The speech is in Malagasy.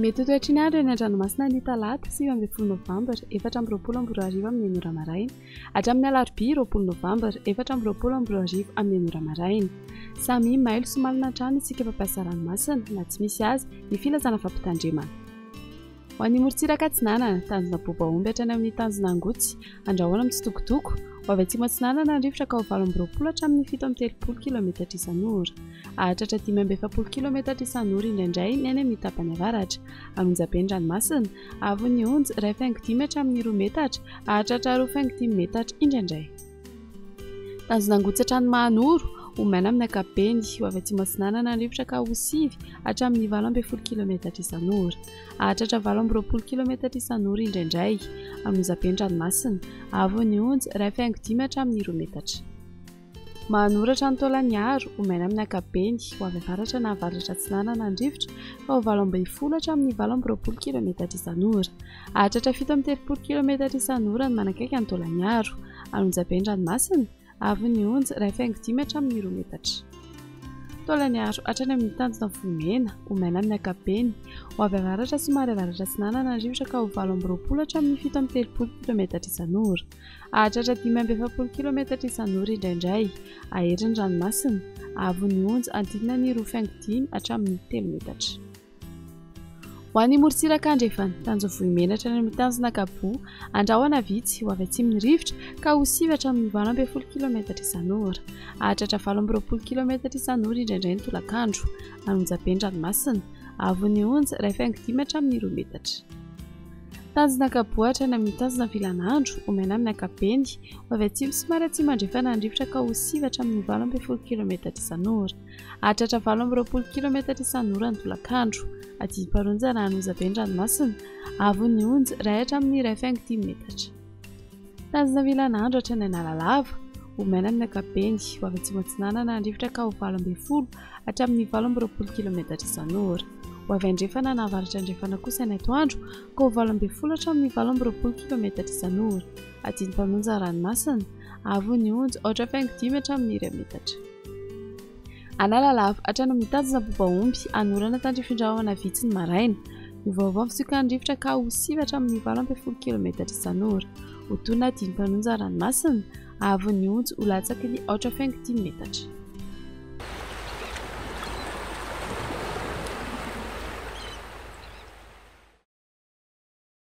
Mety ho toetry ny andro eny an-dranomasina ny talata 19 novambra 2024 amin'ny enina ora maraina hatramin'ny alarobia 20 novambra 2024 amin'ny enina ora maraina. Samy mailo sy malina hatrany isika mpampiasa ranomasina na tsy misy aza ny filazana fampitandremana. Ho an'ny morontsiraka atsinanana, tanjona Bobaomby hatrany amin'ny tanjona Angotsy, andrahoina mitsitokotoko, ho avy atsimo atsinanana ny rivotra ka ho 28 hatramin'ny 37 kilometatra isan'ora. Hahatratra 45 kilometatra isan'ora indraindray ny any amin'ny tapany avaratra. An'Onjabe ny ranomasina, avon'ny onja, 1,5 hatramin'ny 2 metatra, hahatratra 2,5 metatra indraindray. Tanjona Angotsy hatrany Mahanoro, ho maina amin'ny ankapobeny, ho avy atsimo atsinanana ny rivotra ka ho 9 hatramin'ny 18 kilometatra isan'ora. Hahatratra 28 kilometatra isan'ora indraindray. An'Onjabe ny ranomasina, avo ny onja, 1,5 hatramin'ny 2 metatra. Mahanoro hatrany Taolagnaro, ho maina amin'ny ankapobeny, ho avy avaratra na avaratra atsinanana ny rivotra ka ho 18 hatramin'ny 28 kilometatra isan'ora. Hahatratra 37 kilometatra isan'ora ny manakaiky an'i Taolagnaro. An'Onjabe ny ranomasina, avo ny onja, 1,5 hatramin'ny 2 metatra. Taolagnaro hatrany amin'ny tanjona Vohimena, ho maina amin'ny ankapobeny, ho avy avaratra somary avaratra atsinanana ny rivotra ka ho 28 hatramin'ny 37 kilometatra isan'ora. Hahatratra 45 kilometatra isan'ora indraindray. Hahery ny ranomasina, avo ny onja, hanodidina ny 2,5 hatramin'ny 3 metatra. Ho an'ny morontsiraka andrefana, tanjona Vohimena hatrany amin'ny tanjona Gabo, andrahona vitsy, ho avy atsimo ny rivotra ka ho 9 hatramin'ny 18 kilometatra isan'ora. Hahatratra 28 kilometatra isan'ora indraindray ny tolakandro. An'Onjabe ny ranomasina, avo ny onja, 1,5 hatramin'ny 2 metatra. Tanjona Gabo hatrany amin'ny tanjona Vilanandro, ho maina amin'ny ankapobeny, ho avy atsimo somary atsimo andrefana ny rivotra ka ho 9 hatramin'ny 18 kilometatra isan'ora. Hahatratra 28 kilometatra isan'ora ny tolakandro. Adim-paronja na An'Ozabe ny ranomasina, avon'ny onja, 1 hatramin'ny 1,5 metatra. Tanjona Vilanandro hatrany Analalava, ho maina amin'ny ankapobeny, ho avy atsimo atsinanana ny rivotra ka ho 18 hatramin'ny 28 kilometatra isan'ora. Ho avy andrefana na avaratra andrefana kosa ny atoandro ka ho 18 hatramin'ny 28 kilometatra isan'ora. Adin'ny-mpanonja ranomasina, avon'ny onja, 4,5 hatramin'ny 1 metatra. Analalava, hatrany amin'ny tanjona Bobaomby, hanorana tandrifin-drahona vitsy ny maraina. Miovaova ny fisiokan'ny rivotra ka ho 9 hatramin'ny 18 kilometatra isan'ora. Ho toy ny adin'ny mpanonja ranomasina, avon'ny onja ho latsaky ny 4,5 metatra.